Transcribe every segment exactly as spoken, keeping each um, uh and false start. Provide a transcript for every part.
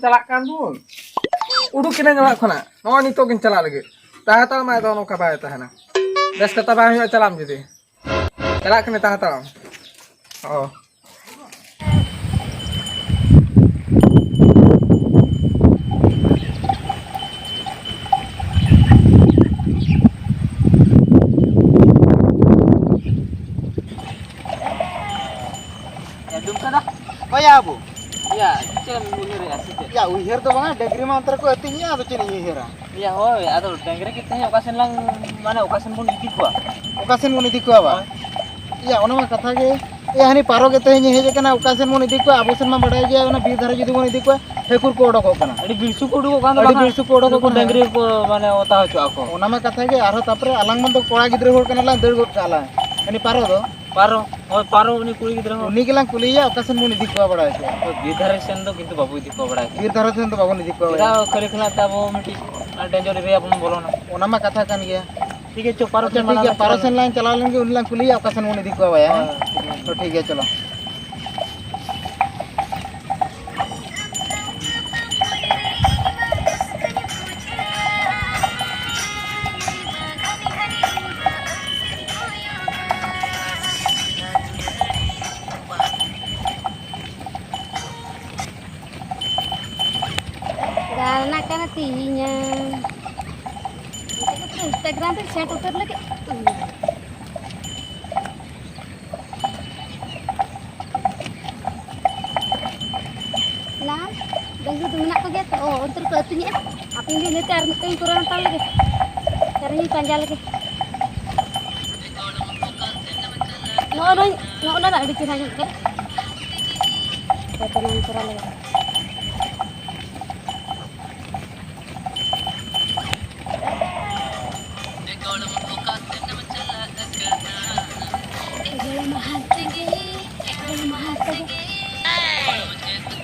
ᱪᱟᱞᱟᱜ ᱠᱟᱱ ᱵᱚᱱ᱾ ᱩᱰᱩᱠ ᱠᱤᱱᱟᱹᱧ ᱚᱲᱟᱜ ᱠᱷᱚᱱᱟᱜ᱾ ᱱᱚᱜᱼᱚᱭ ᱱᱤᱛᱚᱜ ᱜᱤᱧ ᱪᱟᱞᱟᱜ ᱞᱟᱹᱜᱤᱫ᱾ ᱛᱟᱦᱮᱸ ᱦᱟᱛᱟᱲ ᱢᱟ, ᱟᱫᱚ ᱱᱚᱝᱠᱟ ᱵᱟᱭ ᱛᱟᱦᱮᱱᱟ᱾ ᱵᱮᱥ ᱠᱟᱛᱷᱟ ᱵᱟᱝ ᱦᱩᱭᱩᱜᱼᱟ, ᱪᱟᱞᱟᱜ ᱟᱢ ᱡᱩᱫᱤ᱾ ᱪᱟᱞᱟᱜ ᱠᱟᱹᱱᱟᱹᱧ, ᱛᱟᱦᱮᱸ ᱦᱟᱛᱟᱲ ᱟᱢ᱾ ᱚ᱾ ᱭᱟ, ᱫᱩᱢᱠᱟ ᱫᱟ᱾ ᱦᱳᱭ ᱭᱟ ᱵᱟᱹᱵᱩ᱾ ᱭᱟ, ᱪᱮᱫ ᱮᱢ ᱩᱭᱦᱟᱹᱨᱮᱜᱼᱟ ᱥᱮ ᱪᱮᱫ? ᱭᱟ, ᱩᱭᱦᱟᱹᱨ ᱫᱚ ᱵᱟᱝᱟ, ᱰᱟᱹᱝᱨᱤ ᱢᱟ ᱚᱱᱛᱮ ᱨᱮᱠᱚ ᱟᱹᱛᱤᱧᱮᱜᱼᱟ, ᱟᱫᱚ ᱪᱮᱫ ᱤᱧ ᱩᱭᱦᱟᱹᱨᱟ? ᱭᱟ, ᱦᱳᱭ, ᱟᱫᱚ ᱰᱟᱹᱝᱨᱤ ᱜᱮ ᱛᱮᱦᱮᱧ ᱚᱠᱟ ᱥᱮᱱ ᱞᱟᱝ, ᱢᱟᱱᱮ, ᱚᱠᱟ ᱥᱮᱱ ᱵᱚᱱ ᱤᱫᱤ ᱠᱚᱣᱟ? ᱚᱠᱟ ᱥᱮᱱ ᱵᱚᱱ ᱤᱫᱤ ᱠᱚᱣᱟ ᱵᱟ? ᱦᱳᱭ᱾ ᱭᱟ, ᱚᱱᱟ ᱢᱟ ᱠᱟᱛᱷᱟ ᱜᱮ᱾ ᱭᱟ, ᱦᱟᱹᱱᱤ ᱯᱟᱨᱚ ᱜᱮ ᱛᱮᱦᱮᱧ ᱦᱮᱡ ᱟᱠᱟᱱᱟ, ᱚᱠᱟ ᱥᱮᱱ ᱵᱚᱱ ᱤᱫᱤ ᱠᱚᱣᱟ? ᱟᱵᱚ ᱥᱮᱱ ᱢᱟ ᱵᱟᱰᱟᱭ ᱜᱮᱭᱟ, ᱚᱱᱟ ᱵᱤᱨ ᱫᱷᱟᱨᱮ ᱡᱩᱫᱤ ᱵᱚᱱ ᱤᱫᱤ ᱠᱚᱣᱟ, ᱴᱷᱟᱹᱠᱩᱨ ᱠᱚ ᱚᱰᱚᱠᱚᱜ ᱠᱟᱱᱟ᱾ ᱟᱹᱰᱤ ᱵᱤᱨᱥᱩ ᱠᱚ ᱩᱰᱩᱠᱚᱜ ᱠᱟᱱ ᱫᱚ ᱟᱹᱰᱤ ᱵᱟᱝᱟ? ᱵᱤᱨᱥᱩ ᱠᱚ ᱚᱰᱚᱠᱚᱜ ᱱᱩᱠᱩ ᱠᱟᱱᱟ᱾ ᱰᱟᱹᱝᱨᱤ ᱠᱚ, ᱢᱟᱱᱮ, ᱚᱛᱟ ᱦᱚᱪᱚᱜ ᱟᱠᱚ᱾ ᱚᱱᱟ ᱢᱟ ᱠᱟᱛᱷᱟ ᱜᱮ, ᱟᱨᱦᱚᱸ ᱛᱟᱯᱚᱨᱮ ᱟᱞᱟᱝ ᱢᱟ ᱫᱚ ᱠᱚᱲᱟ ᱜᱤᱫᱽᱨᱟᱹ ᱦᱚᱲ ᱠᱟᱱᱟᱞᱟᱝ, ᱫᱟᱹᱲ ᱜᱚᱫ ᱠᱟᱜᱼᱟ ᱞᱟᱝ᱾ ᱦᱟᱹᱱᱤ ᱯᱟᱨᱚ ᱫᱚ᱾ ᱯᱟᱨᱚ, ᱦᱳᱭ, ᱯᱟᱨᱚ, ᱩᱱᱤ ᱠᱩᱲᱤ ᱜᱤᱫᱽᱨᱟᱹ ᱦᱚᱸ᱾ ᱩᱱᱤ ᱜᱮᱞᱟᱝ ᱠᱩᱞᱤᱭᱮᱭᱟ, ᱚᱠᱟ ᱥᱮᱱ ᱵᱚᱱ ᱤᱫᱤ ᱠᱚᱣᱟ ᱵᱟᱲᱟᱭ ᱦᱚᱪᱚ᱾ ᱦᱳᱭ, ᱵᱤᱨ ᱫᱷᱟᱨᱮ ᱥᱮᱱ ᱫᱚ ᱠᱤᱱᱛᱩ ᱵᱟᱵᱚ ᱤᱫᱤ ᱠᱚᱣᱟ ᱵᱟᱲᱟᱭ ᱦᱚᱪᱚ᱾ ᱵᱤᱨ ᱫᱷᱟᱨᱮ ᱥᱮᱱ ᱫᱚ ᱵᱟᱵᱚᱱ ᱤᱫᱤ ᱠᱚᱣᱟ ᱵᱟᱲᱟᱭ ᱪᱮᱫᱟᱜ ᱦᱚᱪᱚ᱾ ᱠᱷᱟᱹᱞᱤ ᱠᱷᱟᱹᱞᱤ ᱛᱮ ᱟᱵᱚ ᱢᱤᱫᱴᱤᱡ ᱰᱮᱧᱡᱟᱨ ᱮᱨᱤᱭᱟ ᱵᱚᱱ ᱵᱚᱞᱚᱱᱟ᱾ ᱚᱱᱟ ᱢᱟ ᱠᱟᱛᱷᱟ ᱠᱟᱱ ᱜᱮᱭᱟ᱾ ᱴᱷᱤᱠ ᱜᱮᱭᱟ, ᱪᱚ, ᱯᱟᱨᱚ ᱟᱪᱪᱷᱟ, ᱥᱮᱱ ᱴᱷᱤᱠ ᱢᱟᱲᱟᱝ ᱜᱮᱭᱟ, ᱞᱟᱝ ᱯᱟᱨᱚ ᱪᱟᱞᱟᱣ ᱥᱮᱱ ᱞᱮᱱ ᱜᱮ, ᱩᱱᱤ ᱞᱟᱝ ᱠᱩᱞᱤᱭᱮᱭᱟ, ᱚᱠᱟ ᱥᱮᱱ ᱵᱚᱱ ᱤᱫᱤ ᱠᱚᱣᱟ ᱵᱟᱭᱟ, ᱦᱮᱸ? ᱦᱳᱭ, ᱴᱷᱤᱠ ᱜᱮᱭᱟ᱾ ᱛᱚ, ᱴᱷᱤᱠ ᱜᱮᱭᱟ, ᱪᱚᱞᱚ᱾ ᱜᱟᱱ ᱠᱟᱱᱟ ᱛᱤᱦᱤᱧᱟ᱾ ᱱᱤᱛᱚᱜ ᱫᱚ ᱯᱩᱨᱟᱹ Instagram ᱨᱮ ᱥᱮᱴ ᱩᱛᱟᱹᱨ ᱞᱟᱹᱜᱤᱫ᱾ ᱞᱟᱞ, ᱰᱟᱹᱝᱨᱤ ᱫᱚ ᱢᱮᱱᱟᱜ ᱠᱚᱜᱮᱭᱟ ᱛᱚ? ᱚ, ᱚᱱᱛᱮ ᱨᱮᱠᱚ ᱟᱹᱛᱤᱧᱮᱜᱼᱟ᱾ ᱦᱟᱯᱮ ᱤᱧ ᱫᱚ ᱤᱱᱟᱹᱛᱮ ᱟᱨ ᱢᱤᱫᱴᱟᱝ ᱤᱧ ᱠᱚᱨᱟᱣ ᱦᱟᱛᱟᱲ ᱞᱮᱜᱮ᱾ ᱟᱨ ᱤᱧ ᱯᱟᱸᱡᱟ ᱞᱮᱜᱮ᱾ ᱱᱚᱜᱼᱚ ᱱᱚᱣᱟ, ᱱᱚᱜᱼᱚ ᱱᱚᱣᱟ ᱫᱚ ᱟᱹᱰᱤ ᱪᱮᱦᱨᱟ ᱧᱮᱞᱚᱜ ᱠᱟᱱᱟ᱾ ᱦᱟᱯᱮ ᱱᱚᱣᱟᱧ ᱠᱚᱨᱟᱣ ᱞᱮᱜᱮ᱾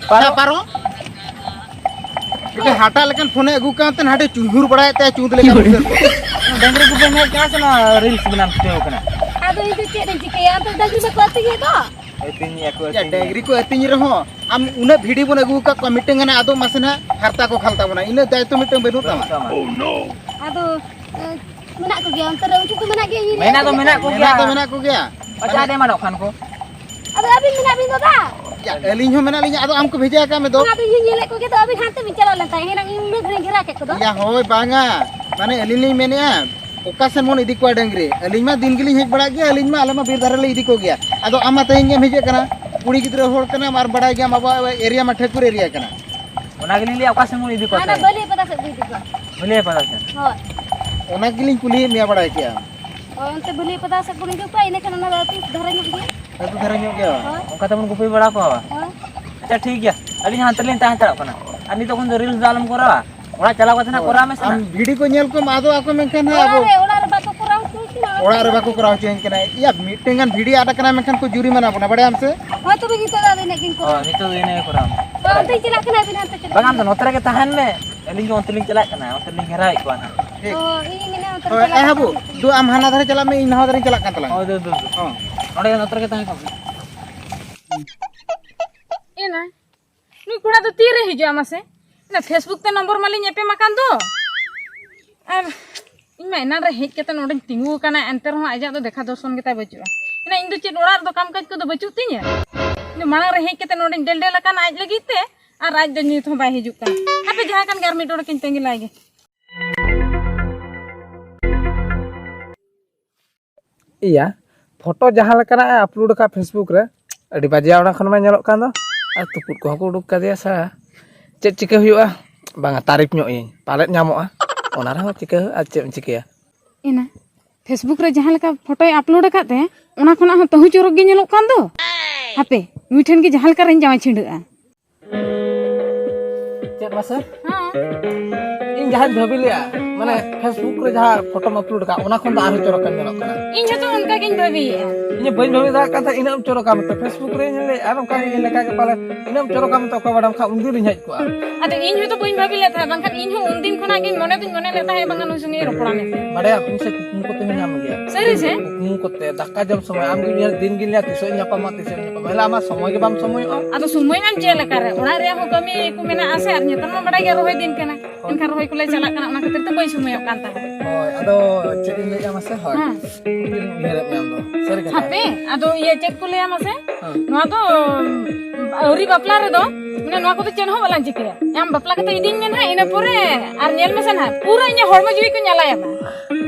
ᱯᱟᱨᱚ, ᱯᱟᱨᱚ᱾ ᱢᱤᱫᱴᱮᱱ ᱦᱟᱴᱟᱜ ᱞᱮᱠᱟᱱ ᱯᱷᱳᱱᱮ ᱟᱹᱜᱩ ᱠᱟᱱ ᱛᱮ ᱦᱟᱸᱰᱮ ᱪᱩᱸᱜᱩᱨ ᱵᱟᱲᱟᱭᱮᱫ ᱛᱟᱭᱟ ᱪᱩᱸᱫ ᱞᱮᱠᱟ ᱵᱩᱡᱷᱟᱹᱣ ᱠᱚ᱾ ᱰᱟᱹᱝᱨᱤ ᱜᱩᱯᱤᱢ ᱦᱮᱡ ᱠᱟᱱᱟ ᱥᱮ ᱱᱚᱣᱟ reels ᱵᱮᱱᱟᱣ ᱪᱷᱩᱴᱟᱹᱣ ᱠᱟᱱᱟ? ᱟᱫᱚ ᱤᱧ ᱫᱚ ᱪᱮᱫ ᱤᱧ ᱪᱤᱠᱟᱹᱭᱟ? ᱟᱫᱚ ᱰᱟᱹᱝᱨᱤ ᱢᱟᱠᱚ ᱟᱹᱛᱤᱧᱮᱫ ᱫᱚ᱾ ᱟᱹᱛᱤᱧᱮᱜᱼᱟ ᱠᱚ, ᱭᱟ, ᱟᱹᱛᱤᱧᱮᱜᱼᱟ᱾ ᱰᱟᱹᱝᱨᱤ ᱠᱚ ᱟᱹᱛᱤᱧ ᱨᱮᱦᱚᱸ, ᱟᱢ ᱩᱱᱟᱹᱜ ᱵᱷᱤᱰᱤ ᱵᱚᱱ ᱟᱹᱜᱩ ᱟᱠᱟᱫ ᱠᱚᱣᱟ, ᱢᱤᱫᱴᱟᱝ ᱜᱟᱱ ᱟᱫᱚᱜ ᱢᱟᱥᱮ ᱱᱟᱦᱟᱜ ᱦᱟᱨᱛᱟ ᱠᱚ ᱠᱷᱟᱞ ᱛᱟᱵᱚᱱᱟ, ᱤᱱᱟᱹᱜ ᱫᱟᱭᱤᱛᱛᱚ ᱢᱤᱫᱴᱟᱝ ᱵᱟᱹᱱᱩᱜ ᱛᱟᱢᱟ᱾ ᱵᱟᱹᱱᱩᱜ ᱛᱟᱢᱟ᱾ ᱟᱫᱚ, ᱮ, ᱢᱮᱱᱟᱜ ᱠᱚᱜᱮᱭᱟ, ᱚᱱᱛᱮ ᱨᱮ ᱩᱱᱠᱩ ᱠᱚ ᱢᱮᱱᱟᱜ ᱜᱮᱭᱟ, ᱤᱭᱟᱹ ᱢᱮᱱᱟᱜ ᱫᱚ ᱨᱮ᱾ ᱢᱮᱱᱟᱜ ᱠᱚᱜᱮᱭᱟ᱾ ᱢᱮᱱᱟᱜ ᱫᱚ ᱢᱮᱱᱟᱜ ᱠᱚᱜᱮᱭᱟ᱾ ᱟᱪᱪᱷᱟ, ᱟᱫᱚ ᱮᱢᱟᱱᱚᱜ ᱠᱷᱟᱱ ᱠᱚ᱾ ᱟᱫᱚ ᱟᱹᱵᱤᱱ ᱢᱮᱱᱟᱜ ᱵᱤᱱ ᱫᱚ ᱫᱟ? ᱭᱟ, ᱟᱹᱞᱤᱧ ᱦᱚᱸ ᱢᱮᱱᱟᱜ ᱞᱤᱧᱟ, ᱟᱫᱚ ᱟᱢ ᱠᱚ ᱵᱷᱮᱡᱟ ᱟᱠᱟᱫ ᱢᱮ ᱫᱚ᱾ ᱚᱱᱟ ᱫᱚ ᱤᱧ ᱧᱮᱞᱮᱫ ᱠᱚᱜᱮ ᱫᱚ, ᱟᱹᱵᱤᱱ ᱦᱟᱱᱛᱮ ᱵᱤᱱ ᱪᱟᱞᱟᱣ ᱞᱮᱱ ᱛᱟᱦᱮᱸᱫ, ᱮᱱᱟᱝ ᱤᱧ ᱩᱱᱟᱹᱜ ᱜᱷᱟᱹᱲᱤᱡ ᱜᱷᱮᱨᱟ ᱠᱮᱫ ᱠᱚᱫᱚ᱾ ᱭᱟ, ᱦᱳᱭ, ᱵᱟᱝᱟ, ᱢᱟᱱᱮ ᱟᱹᱞᱤᱧ ᱞᱤᱧ ᱢᱮᱱᱮᱫᱼᱟ, ᱚᱠᱟ ᱥᱮᱱ ᱵᱚᱱ ᱤᱫᱤ ᱠᱚᱣᱟ ᱰᱟᱹᱝᱨᱤ? ᱟᱹᱞᱤᱧ ᱢᱟ ᱫᱤᱱ ᱜᱮᱞᱤᱧ ᱦᱮᱡ ᱵᱟᱲᱟᱜ ᱜᱮᱭᱟ, ᱟᱹᱞᱤᱧ ᱢᱟ ᱟᱞᱮ ᱢᱟ ᱵᱤᱨ ᱫᱷᱟᱨᱮ ᱞᱮ ᱤᱫᱤ ᱠᱚᱜᱮᱭᱟ᱾ ᱟᱫᱚ ᱟᱢ ᱢᱟ ᱛᱮᱦᱮᱧ ᱜᱮᱢ ᱦᱤᱡᱩᱜ ᱠᱟᱱᱟ, ᱠᱩᱲᱤ ᱜᱤᱫᱽᱨᱟᱹ ᱦᱚᱲ ᱠᱟᱱᱟᱢ ᱟᱨ ᱵᱟᱲᱟᱭ ᱜᱮᱭᱟᱢ ᱟᱵᱚᱣᱟᱜ area ᱢᱟ ᱴᱷᱟᱹᱠᱩᱨ area ᱠᱟᱱᱟ᱾ ᱚᱱᱟ ᱜᱮᱞᱤᱧ ᱞᱟᱹᱭᱟ, ᱚᱠᱟ ᱥᱮᱱ ᱵᱚᱱ ᱤᱫᱤ ᱠᱚᱣᱟ ᱦᱟᱱᱟ ᱛᱟᱦᱮᱸᱫ? ᱵᱟᱹᱞᱤ ᱯᱟᱛᱟ ᱥᱮᱫ ᱵᱚᱱ ᱤᱫᱤ ᱠᱚᱣᱟ᱾ ᱵᱟᱹᱞᱤ ᱯᱟᱛᱟ ᱥᱮᱱ? ᱦᱳᱭ᱾ ᱚᱱᱟ ᱜᱮᱞᱤᱧ ᱠᱩᱞᱤᱭᱮᱫ ᱢᱮᱭᱟ, ᱵᱟᱲᱟᱭ ᱠᱮᱜᱼᱟᱢ᱾ ᱦᱳᱭ, ᱚᱱᱛᱮ ᱵᱟᱹᱞᱤ ᱯᱟᱛᱟ ᱥᱮᱫ ᱵᱚᱱ ᱤᱫᱤ ᱠᱚᱣᱟ, ᱤᱱᱟᱹᱠᱷᱟᱱ ᱚᱱᱟ ᱫᱚ ᱟᱹᱛᱩ ᱫᱷᱟᱨᱮ ᱧᱚᱜ ᱜᱮᱭᱟ᱾ ᱟᱹᱛᱩ ᱫᱷᱟᱨᱮ ᱧᱚᱜ ᱜᱮᱭᱟ? ᱦᱳᱭ᱾ ᱚᱱᱠᱟ ᱛᱮᱵᱚᱱ ᱜᱩᱯᱤ ᱵᱟᱲᱟ ᱠᱚᱣᱟ? ᱦᱳᱭ᱾ ᱟᱪᱪᱷᱟ, ᱴᱷᱤᱠ ᱜᱮᱭᱟ, ᱟᱹᱞᱤᱧ ᱦᱟᱱᱛᱮ ᱞᱤᱧ ᱛᱟᱦᱮᱸ ᱦᱟᱛᱟᱲᱚᱜ ᱠᱟᱱᱟ᱾ ᱟᱨ ᱱᱤᱛᱚᱜ ᱠᱷᱚᱱ ᱫᱚ reels ᱫᱚ ᱟᱞᱚᱢ ᱠᱚᱨᱟᱣᱟ, ᱚᱲᱟᱜ ᱪᱟᱞᱟᱣ ᱠᱟᱛᱮ ᱱᱟᱜ ᱦᱳᱭ᱾ ᱠᱚᱨᱟᱣ ᱢᱮᱥᱮ ᱟᱢ ᱱᱟᱜ᱾ ᱵᱷᱤᱰᱤ ᱠᱚ ᱧᱮᱞ ᱠᱚᱢ ᱟᱫᱚᱜ ᱟᱠᱚ, ᱢᱮᱱᱠᱷᱟᱱ ᱦᱟᱸᱜ ᱚᱲᱟᱜ ᱟᱵᱚ ᱨᱮ, ᱚᱲᱟᱜ ᱨᱮ ᱵᱟᱠᱚ ᱠᱚᱨᱟᱣ ᱦᱚᱪᱚᱧ ᱠᱟᱱᱟ᱾ ᱚᱲᱟᱜ ᱨᱮ ᱵᱟᱠᱚ ᱠᱚᱨᱟᱣ ᱦᱚᱪᱚᱭᱟᱹᱧ ᱠᱟᱱᱟ᱾ ᱤᱭᱟ, ᱢᱤᱫᱴᱮᱱ ᱜᱟᱱ ᱵᱷᱤᱰᱤ ᱟᱫ ᱟᱠᱟᱱᱟ, ᱢᱮᱱᱠᱷᱟᱱ ᱠᱚ ᱡᱩᱨᱤᱢᱟᱱᱟ ᱵᱚᱱᱟ, ᱵᱟᱲᱟᱭᱟᱢ ᱥᱮ? ᱦᱳᱭ, ᱛᱚᱵᱮ ᱱᱤᱛᱚᱜ ᱫᱚ ᱟᱫᱚ ᱤᱱᱟᱹᱜ ᱜᱤᱧ ᱠᱚᱨᱟᱣᱟ᱾ ᱦᱳᱭ, ᱱᱤᱛᱚᱜ ᱫᱚ ᱤᱱᱟᱹ ᱜᱮ ᱠᱚᱨᱟᱣ ᱢᱮ᱾ ᱦᱳᱭ, ᱚᱱᱛᱮᱧ ᱪᱟᱞᱟᱜ ᱠᱟᱱᱟ, ᱟᱹᱵᱤᱱ ᱦᱟᱱᱛᱮ ᱪᱟᱞᱟᱜ ᱵᱟᱝ, ᱟᱢ ᱫᱚ ᱵᱤᱱ᱾ ᱱᱚᱛᱮ ᱨᱮᱜᱮ ᱛᱟᱦᱮᱱ ᱢᱮ, ᱟᱹᱞᱤᱧ ᱜᱮ ᱚᱱᱛᱮ ᱞᱤᱧ ᱪᱟᱞᱟᱜ ᱠᱟᱱᱟ, ᱚᱱᱛᱮ ᱞᱤᱧ ᱜᱷᱮᱨᱟᱣᱮᱫ ᱠᱚᱣᱟ ᱱᱟᱜ᱾ ᱴᱷᱤᱠ᱾ ᱚ, ᱤᱧᱤᱧ ᱢᱮᱱᱟ ᱚᱱᱛᱮ ᱨᱮ ᱦᱳᱭ, ᱪᱟᱞᱟᱜ ᱮ ᱵᱟᱹᱵᱩ, ᱠᱟᱱᱟ᱾ ᱫᱩ ᱟᱢ ᱦᱟᱱᱟ ᱫᱷᱟᱨᱮ ᱪᱟᱞᱟᱜ ᱢᱮ, ᱤᱧ ᱱᱟᱣᱟ ᱫᱷᱟᱨᱮᱧ ᱪᱟᱞᱟᱜ ᱠᱟᱱ ᱛᱟᱞᱟᱝ᱾ ᱦᱳᱭ, ᱫᱩ, ᱫᱩ, ᱫᱩ᱾ ᱦᱚᱸ᱾ ᱱᱚᱰᱮ ᱱᱚᱛᱮ ᱨᱮᱜᱮ ᱛᱟᱦᱮᱸ ᱠᱚᱜ ᱢᱮ᱾ ᱮᱱᱟ, ᱱᱩᱭ ᱠᱚᱲᱟ ᱫᱚ ᱛᱤᱨᱮ ᱦᱤᱡᱩᱜᱼᱟ ᱢᱟᱥᱮ? ᱚᱱᱟ Facebook ᱛᱮ ᱱᱚᱢᱵᱚᱨ ᱢᱟᱞᱤᱧ ᱮᱯᱮᱢ ᱟᱠᱟᱱ ᱫᱚ᱾ ᱟᱨ ᱤᱧ ᱢᱟ ᱮᱱᱟᱱ ᱨᱮ ᱦᱮᱡ ᱠᱟᱛᱮ ᱱᱚᱰᱮᱧ ᱛᱤᱸᱜᱩ ᱟᱠᱟᱱᱟ, ᱮᱱᱛᱮ ᱨᱮᱦᱚᱸ ᱟᱡᱟᱜ ᱫᱚ ᱫᱮᱠᱷᱟ ᱫᱚᱨᱥᱚᱱ ᱜᱮᱛᱟᱭ ᱵᱟᱹᱪᱩᱜᱼᱟ᱾ ᱮᱱᱟ, ᱤᱧ ᱫᱚ ᱪᱮᱫ ᱚᱲᱟᱜ ᱨᱮᱫᱚ ᱠᱟᱢ ᱠᱟᱡᱽ ᱠᱚᱫᱚ ᱵᱟᱹᱪᱩᱜ ᱛᱤᱧᱟ? ᱤᱧ ᱫᱚ ᱢᱟᱲᱟᱝ ᱨᱮ ᱦᱮᱡ ᱠᱟᱛᱮ ᱱᱚᱰᱮᱧ ᱰᱮᱞ ᱰᱮᱞ ᱟᱠᱟᱱᱟ ᱟᱡ ᱞᱟᱹᱜᱤᱫ ᱛᱮ, ᱟᱨ ᱟᱡ ᱫᱚ ᱱᱤᱛ ᱦᱚᱸ ᱵᱟᱭ ᱦᱤᱡᱩᱜ ᱠᱟᱱᱟ᱾ ᱦᱟᱯᱮ, ᱡᱟᱦᱟᱸ ᱠᱟᱱ ᱜᱮ ᱟᱨ ᱢᱤᱫ ᱰᱚᱸᱰᱮᱠ ᱤᱧ ᱛᱟᱺᱜᱤ ᱞᱟᱭ ᱜᱮ᱾ ᱤᱭᱟ, ᱯᱷᱳᱴᱳ ᱡᱟᱦᱟᱸ ᱞᱮᱠᱟᱱᱟᱜ ᱮ upload ᱟᱠᱟᱫ Facebook ᱨᱮ, ᱟᱹᱰᱤ ᱵᱟᱡᱮᱭᱟ ᱚᱱᱟ ᱠᱷᱚᱱ ᱢᱟ ᱧᱮᱞᱚᱜ ᱠᱟᱱ ᱫᱚ᱾ ᱟᱨ ᱛᱩᱯᱩᱫ ᱠᱚᱦᱚᱸ ᱠᱚ ᱩᱰᱩᱠ ᱠᱟᱫᱮᱭᱟ ᱥᱟ᱾ ᱪᱮᱫ ᱪᱤᱠᱟᱹ ᱦᱩᱭᱩᱜᱼᱟ? ᱵᱟᱝᱟ, ᱛᱟᱹᱨᱤᱯ ᱧᱚᱜ ᱤᱧ, ᱯᱟᱞᱮᱫ ᱧᱟᱢᱚᱜᱼᱟ᱾ ᱚᱱᱟ ᱨᱮᱦᱚᱸ ᱪᱤᱠᱟᱹ ᱦᱩᱭᱩᱜᱼᱟ, ᱟᱨ ᱪᱮᱫ ᱮᱢ ᱪᱤᱠᱟᱹᱭᱟ? ᱮᱱᱟ, Facebook ᱨᱮ ᱡᱟᱦᱟᱸ ᱞᱮᱠᱟ ᱯᱷᱳᱴᱳᱭ upload ᱟᱠᱟᱫ ᱛᱟᱭᱟ, ᱚᱱᱟ ᱠᱷᱚᱱᱟᱜ ᱦᱚᱸ ᱛᱟᱹᱦᱩ ᱪᱚᱨᱚᱠ ᱜᱮ ᱧᱮᱞᱚᱜ ᱠᱟᱱ ᱫᱚ᱾ ᱦᱟᱯᱮ, ᱱᱩᱭ ᱴᱷᱮᱱ ᱜᱮ ᱡᱟᱦᱟᱸ ᱞᱮᱠᱟ ᱨᱮᱧ ᱡᱟᱶᱟᱭ ᱪᱷᱤᱰᱟᱹᱜᱼᱟ᱾ ᱪᱮᱫ ᱢᱟᱥᱮ? ᱦᱮᱸ᱾ ᱤᱧ ᱡᱟᱦᱟᱸᱧ ᱵᱷᱟᱹᱵᱤ ᱞᱮᱜᱼᱟ, ᱢᱟᱱᱮ, Facebook ᱨᱮ ᱡᱟᱦᱟᱸ ᱯᱷᱳᱴᱳᱢ upload ᱟᱠᱟᱫ, ᱚᱱᱟ ᱠᱷᱚᱱ ᱫᱚ ᱟᱨᱦᱚᱸ ᱪᱚᱨᱚᱠᱮᱢ ᱧᱮᱞᱚᱜ ᱠᱟᱱᱟ᱾ ᱤᱧ ᱦᱚᱸᱛᱚ ᱚᱱᱠᱟ ᱜᱤᱧ ᱵᱷᱟᱹᱵᱤᱭᱮᱫᱼᱟ᱾ ᱤᱧ ᱦᱚᱸ ᱵᱟᱹᱧ ᱵᱷᱟᱹᱵᱤ ᱫᱟᱲᱮᱭᱟᱜ ᱠᱟᱱ ᱛᱟᱦᱮᱸᱫ, ᱤᱱᱟᱹᱜ ᱮᱢ ᱪᱚᱨᱚᱠᱟ ᱢᱮᱱᱛᱮ᱾ Facebook ᱨᱮ ᱧᱮᱞ ᱞᱮᱫᱼᱟ, ᱟᱨ ᱚᱱᱠᱟ ᱜᱮ ᱤᱧ ᱞᱮᱠᱟ ᱜᱮ ᱯᱟᱞᱮ ᱤᱱᱟᱹᱜ ᱮᱢ ᱪᱚᱨᱚᱠᱟ ᱢᱮᱱᱛᱮ ᱚᱠᱚᱭ ᱵᱟᱰᱟᱭ, ᱵᱟᱝᱠᱷᱟᱱ ᱩᱱᱫᱤᱱ ᱨᱤᱧ ᱦᱮᱡ ᱠᱚᱜᱼᱟ᱾ ᱟᱫᱚ ᱤᱧ ᱦᱚᱸᱛᱚ ᱵᱟᱹᱧ ᱵᱷᱟᱹᱵᱤ ᱞᱮᱫ ᱛᱟᱦᱮᱸᱫ, ᱵᱟᱝᱠᱷᱟᱱ ᱤᱧ ᱦᱚᱸ ᱩᱱᱫᱤᱱ ᱠᱷᱚᱱᱟᱜ ᱜᱤᱧ ᱢᱚᱱᱮ ᱫᱚᱧ ᱢᱚᱱᱮ ᱞᱮᱫ ᱛᱟᱦᱮᱸᱫ, ᱵᱟᱝᱟ ᱱᱩᱭ ᱥᱚᱸᱜᱮ ᱨᱚᱯᱚᱲᱟ ᱢᱮᱱᱛᱮ᱾ ᱵᱟᱰᱟᱭᱟᱢ, ᱤᱧ ᱥᱮᱫ ᱠᱩᱠᱢᱩ ᱠᱚᱛᱮ ᱦᱚᱸ ᱧᱟᱢ ᱜᱮᱭᱟ᱾ ᱥᱟᱹᱨᱤ ᱥᱮ? ᱠᱩᱠᱢᱩ ᱠᱚᱛᱮ ᱫᱟᱠᱟ ᱡᱚᱢ ᱥᱚᱢᱚᱭ ᱟᱢ ᱜᱮ ᱧᱮᱞ, ᱫᱤᱱ ᱜᱮ ᱧᱮᱞ, ᱛᱤᱥᱚᱜ ᱤᱧ ᱧᱟᱯᱟᱢᱟ, ᱛᱤᱥᱚᱜ ᱤᱧ ᱧᱟᱯᱟᱢᱟ᱾ ᱦᱮᱞᱟ, ᱟᱢᱟᱜ ᱥᱚᱢᱚᱭ ᱜᱮ ᱵᱟᱢ ᱥᱚᱢᱚᱭᱚᱜᱼᱟ᱾ ᱟᱫᱚ ᱥᱚᱢᱚᱭ ᱢᱟᱢ ᱪᱮᱫ ᱞᱮᱠᱟ ᱨᱮ? ᱚᱲᱟᱜ ᱨᱮᱭᱟᱜ ᱦᱚᱸ ᱠᱟᱹᱢᱤ ᱠᱚ ᱢᱮᱱᱟᱜᱼᱟ ᱥᱮ, ᱟᱨ ᱱᱮᱛᱟᱨ ᱢᱟ ᱵᱟᱰᱟᱭ ᱜᱮᱭᱟ ᱨᱚᱦᱚᱭ ᱫᱤᱱ ᱠᱟᱱᱟ᱾ ᱮᱱᱠᱷᱟᱱ ᱨᱚᱦᱚᱭ ᱠᱚᱞᱮ ᱪᱟᱞᱟᱜ ᱠᱟᱱᱟ, ᱚᱱᱟ ᱠᱷᱟᱹᱛᱤᱨ ᱛᱮ ᱵᱟᱹᱧ ᱥᱚᱢᱚᱭᱚᱜ ᱠᱟᱱ ᱛᱟᱦᱮᱸᱫ᱾ ᱦᱳᱭ, ᱟᱫᱚ ᱪᱮᱫ ᱤᱧ ᱞᱟᱹᱭᱮᱫᱼᱟ ᱢᱟᱥᱮ? ᱦᱳᱭ᱾ ᱦᱮᱸ᱾ ᱩᱭᱦᱟᱹᱨᱮᱫ ᱢᱮᱭᱟ ᱟᱢ ᱫᱚ᱾ ᱥᱟᱹᱨᱤ ᱠᱟᱛᱷᱟ᱾ ᱦᱟᱯᱮ, ᱟᱫᱚ ᱤᱭᱟᱹ ᱪᱮᱫ ᱠᱚ ᱞᱟᱹᱭᱟ ᱢᱟᱥᱮ? ᱦᱮᱸ᱾ ᱱᱚᱣᱟ ᱫᱚ, ᱩᱢ, ᱟᱹᱣᱨᱤ ᱵᱟᱯᱞᱟ ᱨᱮᱫᱚ, ᱢᱟᱱᱮ ᱱᱚᱣᱟ ᱠᱚᱫᱚ ᱪᱮᱫ ᱦᱚᱸ ᱵᱟᱞᱟᱝ ᱪᱤᱠᱟᱹᱭᱟ᱾ ᱟᱢ ᱵᱟᱯᱞᱟ ᱠᱟᱛᱮ ᱤᱫᱤᱧ ᱢᱮ ᱱᱟᱦᱟᱜ, ᱤᱱᱟᱹ ᱯᱚᱨᱮ ᱟᱨ ᱧᱮᱞ ᱢᱮᱥᱮ ᱱᱟᱦᱟᱜ, ᱯᱩᱨᱟᱹ ᱤᱧᱟᱹᱜ ᱦᱚᱲᱢᱚ ᱡᱤᱣᱤ ᱠᱚ ᱧᱟᱞᱟᱭᱟᱢᱟ᱾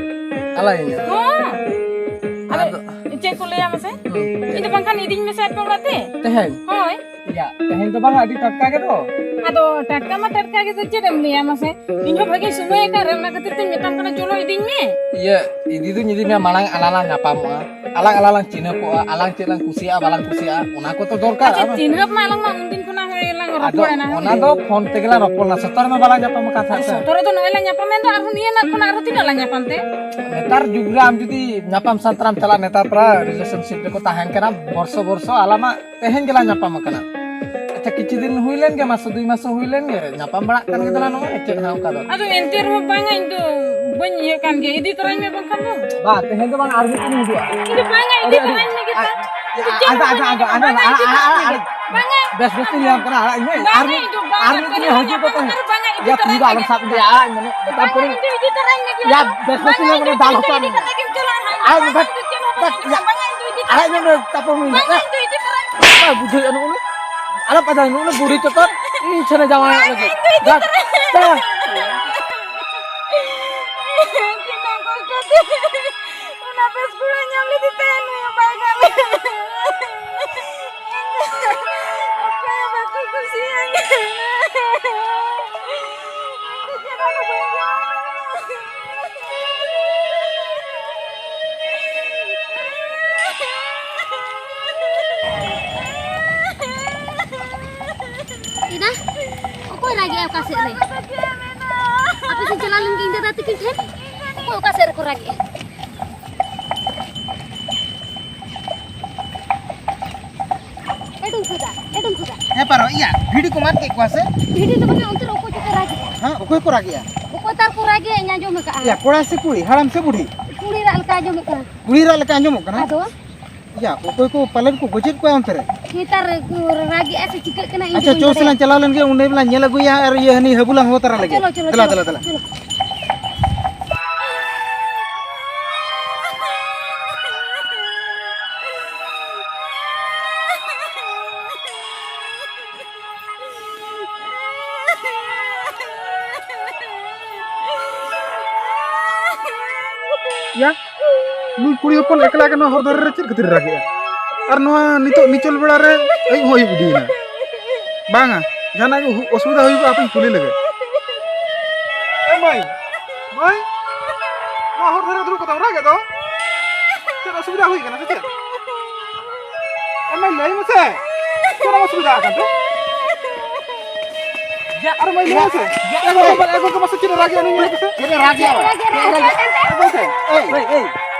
ᱟᱞᱟᱭᱤᱧᱟ? ᱦᱚᱸ᱾ ᱟᱫᱚ ᱟᱫᱚ ᱪᱮᱫ ᱠᱚ ᱞᱟᱹᱭᱟ ᱢᱟᱥᱮ? ᱦᱩᱸ᱾ ᱤᱧ ᱫᱚ ᱵᱟᱝᱠᱷᱟᱱ ᱤᱫᱤᱧ ᱢᱮᱥᱮ ᱟᱯᱮ ᱚᱲᱟᱜ ᱛᱮ᱾ ᱛᱮᱦᱮᱧ? ᱦᱳᱭ᱾ ᱭᱟ, ᱛᱮᱦᱮᱧ ᱫᱚ ᱵᱟᱝ, ᱟᱹᱰᱤ ᱴᱟᱴᱠᱟ ᱜᱮ ᱫᱚ᱾ ᱟᱫᱚ ᱴᱟᱴᱠᱟ ᱢᱟ ᱴᱟᱴᱠᱟ ᱜᱮ, ᱪᱮᱫ ᱮᱢ ᱞᱟᱹᱭᱟ ᱢᱟᱥᱮ? ᱤᱧ ᱦᱚᱸ ᱵᱷᱟᱜᱮ ᱥᱚᱢᱚᱭ ᱟᱠᱟᱫ ᱨᱮ, ᱚᱱᱟ ᱠᱷᱟᱹᱛᱤᱨ ᱛᱮᱧ ᱢᱮᱛᱟᱢ ᱠᱟᱱᱟ, ᱪᱚᱞᱚ ᱤᱫᱤᱧ ᱢᱮ᱾ ᱤᱭᱟᱹ, ᱤᱫᱤ ᱫᱩᱧ ᱤᱫᱤ ᱢᱮᱭᱟ, ᱢᱟᱲᱟᱝ ᱟᱞᱟᱝ ᱞᱟᱝ ᱧᱟᱯᱟᱢᱚᱜᱼᱟ, ᱟᱞᱟᱝ ᱟᱞᱟᱝ ᱞᱟᱝ ᱪᱤᱱᱦᱟᱹᱯᱚᱜᱼᱟ, ᱟᱞᱟᱝ ᱪᱮᱫ ᱞᱟᱝ ᱠᱩᱥᱤᱭᱟᱜᱼᱟ ᱵᱟᱞᱟᱝ ᱠᱩᱥᱤᱭᱟᱜᱼᱟ, ᱚᱱᱟ ᱠᱚ ᱛᱚ ᱫᱚᱨᱠᱟᱨ᱾ ᱟᱪᱪᱷᱟ, ᱟᱢᱟᱜ ᱪᱤᱱᱦᱟᱹᱯ ᱢᱟ ᱟᱞᱟᱝ ᱢᱟ ᱩᱱᱫᱤᱱ ᱠᱷᱚᱱᱟᱜ ᱦᱳᱭ ᱞᱟᱝ ᱟᱫᱚ ᱨᱚᱯᱚᱲ ᱮᱱᱟ, ᱦᱳᱭ᱾ ᱚᱱᱟ ᱫᱚ ᱯᱷᱳᱱ ᱛᱮᱜᱮ ᱞᱟᱝ ᱨᱚᱯᱚᱲ ᱞᱮᱱᱟ, ᱥᱚᱛᱚ ᱨᱮᱢᱟ ᱵᱟᱞᱟᱝ ᱧᱟᱯᱟᱢ ᱟᱠᱟᱫ ᱛᱟᱦᱮᱸᱫ ᱥᱮ᱾ ᱥᱚᱛᱚ ᱨᱮᱫᱚ ᱱᱚᱜᱼᱚᱭ ᱞᱟᱝ ᱧᱟᱯᱟᱢᱮᱱ ᱫᱚ, ᱟᱨᱦᱚᱸ ᱱᱤᱭᱟᱹ ᱱᱟᱜ ᱠᱷᱚᱱᱟᱜ ᱟᱨᱦᱚᱸ ᱛᱤᱱᱟᱹᱜ ᱞᱟᱝ ᱧᱟᱯᱟᱢ ᱛᱮ? ᱱᱮᱛᱟᱨ ᱡᱩᱜᱽ ᱨᱮ ᱟᱢ ᱡᱩᱫᱤ ᱧᱟᱯᱟᱢ ᱥᱟᱱᱛᱟᱨᱟᱢ ᱪᱟᱞᱟᱜᱼᱟ, ᱱᱮᱛᱟᱨ ᱯᱮᱲᱟ relationship ᱨᱮᱠᱚ ᱛᱟᱦᱮᱱ ᱠᱟᱱᱟ ᱵᱚᱨᱥᱚ ᱵᱚᱨᱥᱚ, ᱟᱞᱟᱝ ᱢᱟ ᱛᱮᱦᱮᱧ ᱜᱮᱞᱟᱝ ᱧᱟᱯᱟᱢ ᱟᱠᱟᱱᱟ᱾ ᱟᱪᱪᱷᱟ, ᱠᱤᱪᱷᱩ ᱫᱤᱱ ᱦᱩᱭ ᱞᱮᱱ ᱜᱮ, ᱢᱟᱥᱮ ᱫᱩᱭ ᱢᱟᱥ ᱦᱩᱭ ᱞᱮᱱ ᱜᱮ, ᱧᱟᱯᱟᱢ ᱵᱟᱲᱟᱜ ᱠᱟᱱ ᱜᱮ ᱫᱚᱞᱟᱝ ᱱᱚᱜᱼᱚᱭ, ᱪᱮᱫ ᱦᱚᱸ ᱚᱱᱠᱟ ᱫᱚ᱾ ᱟᱫᱚ ᱮᱱᱛᱮ ᱨᱮᱦᱚᱸ ᱵᱟᱝᱟ, ᱤᱧ ᱫᱚ ᱵᱟᱹᱧ ᱤᱭᱟᱹᱜ ᱠᱟᱱ ᱜᱮᱭᱟ, ᱤᱫᱤ ᱛᱚᱨᱟᱧ ᱢᱮ ᱵᱟᱝᱠᱷᱟᱱ ᱫᱚ᱾ ᱵᱟ, ᱛᱮᱦᱮᱧ ᱫᱚ ᱵᱟᱝ, ᱟᱨ ᱢᱤᱫ ᱫᱤᱱ ᱦᱤᱡᱩᱜᱼᱟ᱾ ᱤᱧ ᱫᱚ ᱵᱟᱝᱟ, ᱤᱫᱤ ᱟᱹᱰᱤ, ᱟᱹᱰᱤ, ᱛᱚᱨᱟᱧ ᱢᱮ ᱜᱮ᱾ ᱟ-, ᱟᱸᱡᱚᱢ, ᱟᱸᱡᱚᱢ, ᱟᱸᱡᱚᱢ, ᱵᱟᱝᱟ, ᱤᱫᱤ ᱟᱸᱡᱚᱢ, ᱛᱚᱨᱟᱧ ᱢᱮ᱾ ᱟᱸᱡᱚᱢ, ᱵᱟᱝᱟ, ᱤᱫᱤ ᱛᱚᱨᱟᱧ ᱢᱮ᱾ ᱵᱟᱝᱟ᱾ ᱵᱮᱥ, ᱵᱮᱥ ᱛᱤᱧ ᱞᱟᱹᱭᱟᱢ ᱠᱟᱱᱟ, ᱟᱲᱟᱜ ᱤᱧ ᱢᱮ᱾ ᱵᱟᱝᱟ, ᱟᱨ ᱢᱤᱫ, ᱤᱧ ᱫᱚ ᱵᱟᱝᱟ, ᱟᱨ ᱢᱤᱫ ᱫᱤᱱ ᱦᱤᱡᱩᱜ ᱠᱟᱛᱮ᱾ ᱵᱟᱝᱟ, ᱤᱫᱤ ᱭᱟ, ᱛᱤ ᱫᱚ ᱛᱚᱨᱟᱧ ᱟᱞᱚᱢ ᱢᱮ᱾ ᱥᱟᱵ ᱤᱫᱤᱭᱟ, ᱟᱲᱟᱜ ᱤᱧ ᱢᱮ᱾ ᱢᱮᱛᱟᱢ ᱵᱟᱝᱟ, ᱠᱟᱹᱱᱟᱹᱧ᱾ ᱤᱧ ᱫᱚ ᱤᱫᱤ ᱛᱚᱨᱟᱧ ᱢᱮ ᱜᱮ᱾ ᱭᱟ, ᱵᱮᱥ, ᱵᱮᱥ ᱵᱟᱝᱟ, ᱛᱤᱧ ᱞᱟᱹᱭᱟᱢ ᱤᱧ ᱫᱚ ᱠᱟᱱᱟ, ᱤᱫᱤ ᱫᱟᱞ ᱛᱚᱨᱟᱧ ᱦᱚᱪᱚ ᱢᱮ᱾ ᱢᱮ᱾ ᱤᱫᱤ ᱠᱟᱛᱮ ᱜᱮᱢ ᱪᱟᱞᱟᱜᱼᱟ ᱦᱟᱸᱜ᱾ ᱟᱲᱟᱜ ᱤᱧ ᱢᱮ, ᱵᱟᱝᱟ, ᱵᱟᱥ, ᱤᱧ ᱫᱚ ᱪᱮᱫ ᱦᱚᱸ ᱵᱟᱹᱧ ᱵᱟᱥ, ᱤᱫᱤ ᱭᱟ᱾ ᱛᱚᱨᱟᱧ᱾ ᱟᱲᱟᱜ ᱤᱧ ᱢᱮ, ᱛᱟᱨᱯᱚᱨ ᱩᱱᱤ ᱵᱟᱝᱟ, ᱦᱮᱸ? ᱤᱧ ᱫᱚ ᱤᱫᱤ ᱛᱚᱨᱟᱧ᱾ ᱵᱟᱭ ᱵᱩᱡᱷᱟᱹᱣᱮᱫᱼᱟ ᱱᱩᱜᱼᱩ ᱱᱩᱜᱼᱩ ᱵᱩᱲᱦᱤ ᱪᱚᱠᱚᱨ, ᱤᱧ ᱴᱷᱮᱱᱮ ᱡᱟᱶᱟᱭᱚᱜ ᱞᱟᱹᱜᱤᱫ᱾ ᱵᱟᱝᱟ, ᱤᱧ ᱫᱚ ᱤᱫᱤ ᱫᱟ, ᱛᱚᱨᱟᱧ᱾ ᱫᱟ᱾ ᱛᱤᱱᱟᱹᱜ ᱠᱚᱥᱴᱚ ᱛᱮ ᱚᱱᱟ ᱵᱮᱥ ᱠᱚᱲᱟ ᱧᱟᱢ ᱞᱟᱹᱜᱤᱫ ᱛᱮ ᱱᱩᱭ ᱦᱚᱸ ᱵᱟᱭ ᱜᱟᱱ ᱞᱮᱫᱟ᱾ ᱚᱠᱚᱭ ᱦᱚᱸ ᱵᱟᱠᱚ ᱠᱩᱥᱤᱭᱟᱹᱧ ᱠᱟᱱᱟ᱾ ᱤᱧ ᱫᱚ ᱪᱮᱫ ᱦᱚᱸ ᱵᱟᱹᱧ ᱡᱚᱢ ᱠᱟᱫᱟ᱾ ᱮᱫᱟ, ᱚᱠᱚᱭ ᱨᱟᱜᱮᱜᱼᱟ ᱚᱠᱟ ᱥᱮᱫ ᱨᱮ? ᱟᱯᱮ ᱥᱮᱫ ᱪᱟᱞᱟᱣ ᱞᱮᱱ ᱜᱮ ᱤᱧ ᱫᱟᱫᱟ ᱛᱤᱠᱤᱱ ᱴᱷᱮᱱ᱾ ᱚᱠᱚᱭ ᱚᱠᱟ ᱥᱮᱫ ᱨᱮᱠᱚ ᱨᱟᱜᱮᱜᱼᱟ? ᱮᱰᱩᱢ ᱠᱷᱩᱫᱟ, ᱮᱰᱩᱢ ᱠᱷᱩᱫᱟ᱾ ᱦᱮᱸ ᱯᱟᱨᱚ, ᱤᱭᱟ, ᱵᱷᱤᱰᱤ ᱠᱚ ᱢᱟᱨ ᱠᱮᱫ ᱠᱚᱣᱟ ᱥᱮ? ᱵᱷᱤᱰᱤ ᱫᱚ ᱵᱟᱝᱟ, ᱚᱱᱛᱮ ᱨᱮ ᱚᱠᱚᱭ ᱪᱚᱠᱚ ᱨᱟᱜᱮᱜᱼᱟ᱾ ᱦᱮᱸ, ᱚᱠᱚᱭ ᱠᱚ ᱨᱟᱜᱮᱜᱼᱟ? ᱚᱠᱚᱭ ᱛᱟᱨ ᱠᱚ ᱨᱟᱜᱮᱜᱼᱟ, ᱤᱧ ᱟᱸᱡᱚᱢ ᱟᱠᱟᱜᱼᱟ᱾ ᱤᱭᱟ, ᱠᱚᱲᱟ ᱥᱮ ᱠᱩᱲᱤ, ᱦᱟᱲᱟᱢ ᱥᱮ ᱵᱩᱰᱷᱤ? ᱠᱩᱲᱤ ᱨᱟᱜ ᱞᱮᱠᱟ ᱟᱸᱡᱚᱢᱚᱜ ᱠᱟᱱᱟ᱾ ᱠᱩᱲᱤ ᱨᱟᱜ ᱞᱮᱠᱟ ᱟᱸᱡᱚᱢᱚᱜ ᱠᱟᱱᱟ? ᱟᱫᱚ? ᱭᱟ, ᱚᱠᱚᱭ ᱠᱚ ᱯᱟᱞᱮᱱ ᱠᱚ ᱜᱚᱡᱮᱫ ᱠᱚᱣᱟ ᱚᱱᱛᱮ ᱨᱮ᱾ ᱱᱮᱛᱟᱨ ᱠᱚ ᱨᱟᱜᱮᱜᱼᱟ ᱥᱮ ᱪᱤᱠᱟᱹᱜ ᱠᱟᱱᱟ, ᱤᱧ ᱫᱚ ᱟᱪᱪᱷᱟ, ᱵᱟᱹᱧ ᱪᱚ ᱥᱮᱞᱟᱝ ᱵᱟᱰᱟᱭᱟ᱾ ᱪᱟᱞᱟᱣ ᱞᱮᱱ ᱜᱮ, ᱚᱸᱰᱮ ᱵᱮᱞᱟᱝ ᱧᱮᱞ ᱟᱹᱜᱩᱭᱟ ᱟᱨ ᱤᱭᱟᱹ ᱦᱟᱹᱱᱤ ᱦᱟᱹᱵᱩ ᱞᱟᱝ ᱦᱚᱦᱚ ᱛᱟᱨᱟ ᱞᱮᱜᱮ᱾ ᱪᱚᱞᱚ, ᱪᱚᱞᱚ, ᱫᱮᱞᱟ, ᱪᱚᱞᱚ, ᱫᱮᱞᱟ, ᱫᱮᱞᱟ᱾ ᱪᱚᱞᱚ᱾ ᱭᱟ, ᱱᱩᱭ ᱠᱩᱲᱤ ᱦᱚᱯᱚᱱ ᱮᱠᱞᱟ ᱜᱮ ᱱᱚᱣᱟ ᱦᱚᱨ ᱫᱷᱟᱨᱮ ᱨᱮ ᱪᱮᱫ ᱠᱷᱟᱹᱛᱤᱨ ᱮ ᱨᱟᱜᱮᱜᱼᱟ? ᱟᱨ ᱱᱚᱣᱟ ᱱᱤᱛᱚᱜ ᱱᱤᱪᱚᱞ ᱵᱮᱲᱟ ᱨᱮ ᱟᱹᱭᱩᱵ ᱦᱚᱸ ᱟᱹᱭᱩᱵ ᱤᱫᱤᱭᱮᱱᱟ᱾ ᱵᱟᱝᱟ, ᱡᱟᱦᱟᱱᱟᱜ ᱜᱮ ᱦᱩ-, ᱚᱥᱩᱵᱤᱫᱷᱟ ᱦᱩᱭᱩᱜᱼᱟ, ᱟᱯᱮᱧ ᱠᱩᱞᱤ ᱞᱮᱜᱮ᱾ ᱮ ᱢᱟᱹᱭ, ᱢᱟᱹᱭ, ᱱᱚᱣᱟ ᱦᱚᱨ ᱫᱷᱟᱨᱮ ᱫᱩᱲᱩᱵ ᱠᱟᱛᱮᱢ ᱨᱟᱜᱮᱫ ᱫᱚ? ᱪᱮᱫ ᱚᱥᱩᱵᱤᱫᱷᱟ ᱦᱩᱭ ᱠᱟᱱᱟ ᱥᱮ ᱪᱮᱫ? ᱮ ᱢᱟᱹᱭ, ᱞᱟᱹᱭ ᱢᱮᱥᱮ, ᱪᱮᱫ ᱮᱢ ᱚᱥᱩᱵᱤᱫᱷᱟ ᱟᱠᱟᱱ ᱛᱮ? ᱟᱨ ᱢᱟᱹᱭ, ᱞᱟᱹᱭ ᱢᱮᱥᱮ, ᱮ ᱜᱚᱜᱚ, ᱮ ᱜᱚᱜᱚ, ᱢᱟᱥᱮ ᱪᱮᱫ ᱮ ᱨᱟᱜᱮᱫᱼᱟ ᱱᱩᱭ ᱧᱮᱞ ᱢᱮᱥᱮ? ᱪᱮᱫ ᱮ ᱨᱟᱜᱮᱫᱼᱟ? ᱮ ᱜᱚᱜᱚ, ᱮᱭ, ᱮᱭ, ᱮᱭ,